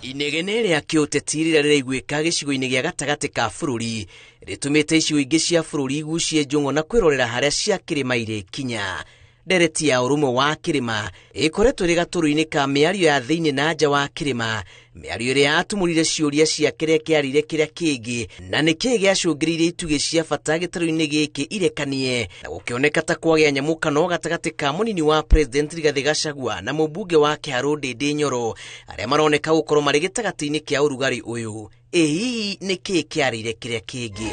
Inegene rĩa kĩũteti rĩrĩa rĩraiguĩka gĩcigo-inĩ gĩa gatagatĩ ka bũrũri rĩtũmĩte icigo ingĩ cia bũrũri igucie njũng'o na kwĩrorera harĩa cia kĩrĩma irĩkinya. Ndereti ya ũrũmwe wa kĩrĩma ĩkoretwo ĩrĩ gatũrũ-inĩ ka mĩario ya thĩinĩ na nja wa kĩrĩma, mĩario ĩrĩa yatumũrire ciũria cia kĩrĩa kĩarire kĩrĩa kĩngĩ na nĩkĩĩ gĩacũngĩrĩirie itugĩ cia bata gĩtarũ-inĩ gĩkĩ irekanie na gũkĩoneka ta kwagĩa nyamũkano gatagatĩ ka mũnini wa President Rigathĩ Gachagua na mũmbunge wa Kĩharũ Ndĩndĩ Nyoro arĩa maroneka gũkorwo marĩ gĩtagatĩ-inĩ kĩa ũrugarĩ ũyũ. Ĩ hihi nĩkĩĩ kĩarire kĩrĩa kĩngĩ?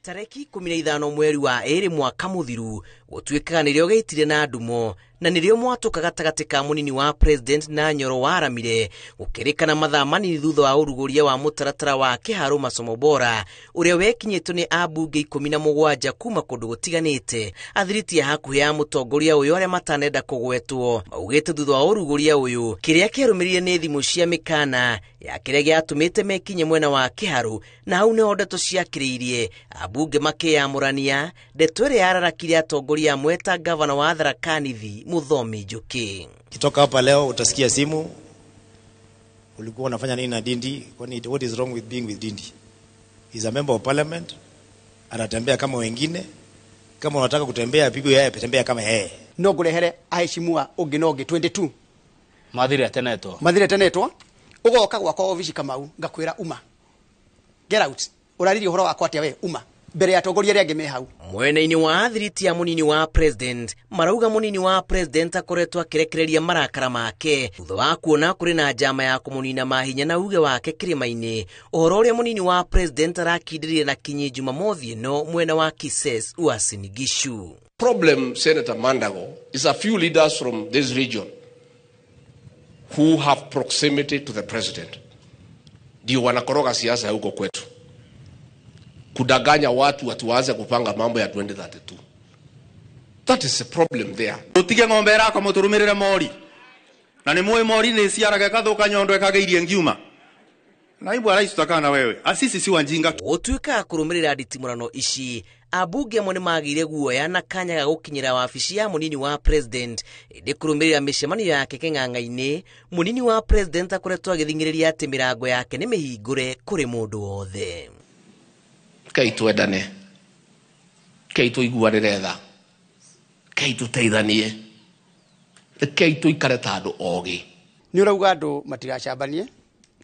Tareki 15 mweri wa 2 mwaka mũthiru gũtuĩkaga nĩrĩo gĩitire na ndumo na nĩrĩo mwatũka gatagatĩ ka mũnini wa President na Nyoro waramire gũkĩrĩkana mathaa manini thutha wa ũrugũria wa mũtaratara wa Kĩharũ Masomo Bora ũrĩa wekinyĩtwo nĩ ambunge 17 kuma kũndũ gũtiganĩte. Athiriti a hakuhĩ ya mũtongoria ũyũ arĩa matanenda kũgwetwo maugĩte thutha wa ũrugũria ũyũ kĩrĩa kĩarũmĩrĩire nĩ thimũ cia mĩkana ya kĩrĩa gĩatũmĩte mekinye mwena wa Kĩharũ na hau nĩho ndeto ciakĩrĩirie ambunge makĩyamũrania ndeto ĩrĩa yararakire atongoria amwe ta gavana wa Tharaka Nithi Muthomi Njuki. Kitoka hapa leo utasikia simu, ulikuwa unafanya nini na Ndindi? Kwani what is wrong with being with Ndindi? He's a member of parliament, anatembea kama wengine. Kama unataka kutembea pigwe yeye, tembea kama yeye. No ngurehere aheshimiwa ungi no ungi 22 mathire tenetwo, mathire tenetwo ugoka gwakwa ofici Kamau ngakwira uma get out, uraririe uhoro wakwa atia we uma mbere ya atongoria arĩa angĩ me hau. Mwena-inĩ wa athiriti ya mũnini wa President marauga mũnini wa President akoretwo akĩrekereria marakara make thutha wa kuona kũrĩ na njama ya kũmũnina mahinya na uge wake kĩrĩma-inĩ, ũhoro ũrĩa mũnini wa President arakindĩrire na kinyi Jumamothi ĩno mwena wa Kises Uasin Gishu. Problem, Senator Mandago, is a few leaders from this region who have proximity to the president. Ndio wanakoroga siasa huko kwetu, kudanganya watu watu waanze kupanga mambo ya 2032. That is a problem there. Utige ng'ombe yakwa muturumirire mori na ni muĩ mori ni ciaraga ĩgathuka nyondo ĩkageirie ngiuma. Naibu wa rais tutakaa na wewe, asisi si wajinga. Gũtuĩka kũrũmĩrĩra nditimũrano ici ambunge amwe nĩmagĩire guoya na kanya ga gũkinyĩra wabici ya mũnini wa President ĩndĩ kũrũmĩrĩra mĩcemanio yake kĩng'ang'a-inĩ mũnini wa President akoretwo agĩthing'ĩrĩria atĩ mĩrango yake nĩ mĩhingũre kũrĩ mũndũ wothe. Kei twendane, kei tũiguanĩre tha, kei tũteithanie, kei tũikare ta andũ ogĩ. Nĩ ũrauga andũ matigacambanie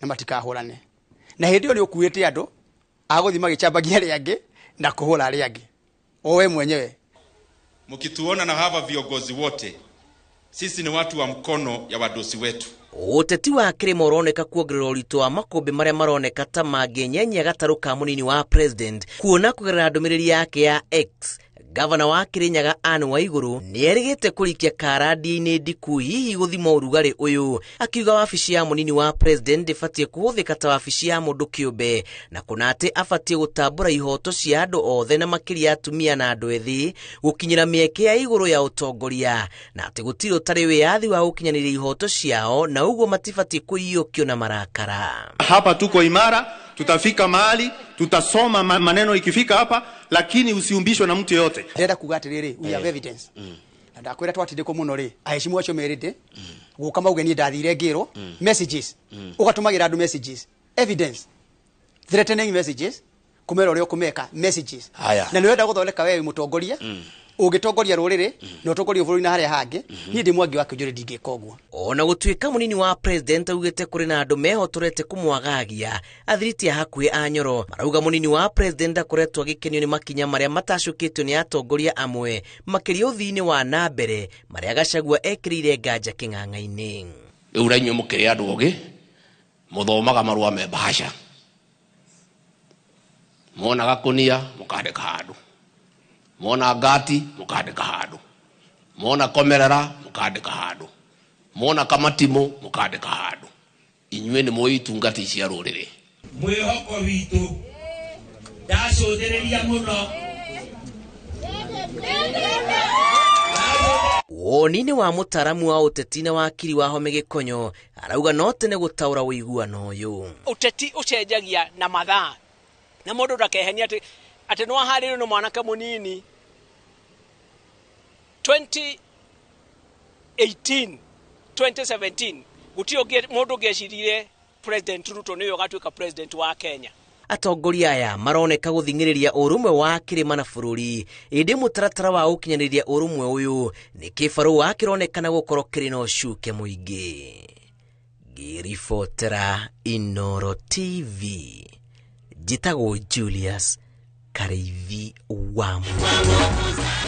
na matikahũrane, na hĩndĩ ĩyo nĩ ũkuĩte andũ a gũthiĩ magĩcambagia arĩa angĩ na kũhũra arĩa angĩ o we mwenyewe. Mkituona na hawa viongozi wote, sisi ni watu wa mkono ya wadosi wetu. Ũteti wa kĩrĩma ũroneka kuongerera ũritũ wa makũmbĩ marĩa maroneka ta mangĩnyenyia gatarũ ka mũnini wa President kuona kũgerera ndũmĩrĩri yake ya X. Gavana wa Kirinyaga Anne Waiguru nĩerĩgĩte kũrikia karadia-inĩ ndiku hihi gũthima ũrugarĩ ũyũ, akiuga wabici ya mũnini wa President ndĩbatiĩ kũhũthĩka ta wabici ya mũndũ kĩũmbe na kũna atĩ abatiĩ gũtambũra ihoto cia andũ othe na makĩria atumia na andũ ethĩ gũkinyĩra mĩeke ya igũrũ ya ũtongoria na atĩ gũtirĩ ũtarĩ wĩyathi wa gũkinyanĩria ihoto ciao na ũguo matibatiĩ kũiyũkio na marakara. Hapa tuko imara, tutafika mahali, tutasoma maneno ikifika hapa, lakini usiumbishwe na mtu yoyote. Ndĩrenda kuga atĩrĩrĩ, we have evidence. Na ndakwĩra twatindĩkwo mũno rĩ, aheshimu acio merĩte, gũka mauge niĩ ndathire ngĩrwo, messages. Ũgatũmagĩra andũ messages, evidence, threatening messages, kũmera ũrĩa ũkũmeka, messages. Haya. Na nĩũrenda gũthondeka wewe mũtongoria, ũngĩtongoria rũrĩrĩ, na ũtongorie bũrũri na harĩa hangĩ, niĩ ndĩ Mwangi wa Kĩnjũri ndingĩka ũguo. Ona gũtuĩka mũnini wa President augĩte kũrĩ na andũ mehotorete kũmwagagia, athiriti a hakuhĩ a Nyoro marauga mũnini wa President akoretwo agĩkenio nĩ makinya marĩa matacũkĩtio nĩ atongoria amwe makĩria ũthii-inĩ wa na mbere marĩa Gachagua ekĩrĩire nganja kĩng'ang'a-inĩ. Rĩu na inyuĩ mũkĩrĩ andũ ogĩ, mũthomaga marũa me bahasha, mwona gakũnia mũkandĩka handũ, mwona ngati mũkandĩka handũ, mwona komerera mũkandĩka handũ, mwona kamatimũ mũkandĩka handũ. Inyuĩ nĩ mũĩ itungati cia rũrĩrĩ. Mwĩhoko witũ ndacũthĩrĩria mũno. Woni-inĩ wa mũtaaramu wa ũteti na wakiri wa Home Gĩkonyo arauga no tene gũtaũra ũiguano ũyũ. Ũteti ũcenjagia na mathaa na mũndũ ndakehenia atĩ no aharĩrio nĩ mwanake mũnini. 2018, 2017 Gũtirĩ mũndũ ũngĩecirire President Ruto nĩwe ũgatuĩka president wa Kenya. Atongoria aya maroneka gũthing'ĩrĩria ũrũmwe wa kĩrĩma na bũrũri, ĩndĩ mũtaratara wa gũkinyanĩria ũrũmwe ũyũ nĩ kĩbarũa kĩronekana gũkorwo kĩrĩ na ũcuke mũingĩ. Ngĩribotera Inooro TV, njĩtagwo Julius Karĩithi wa Mũrũ.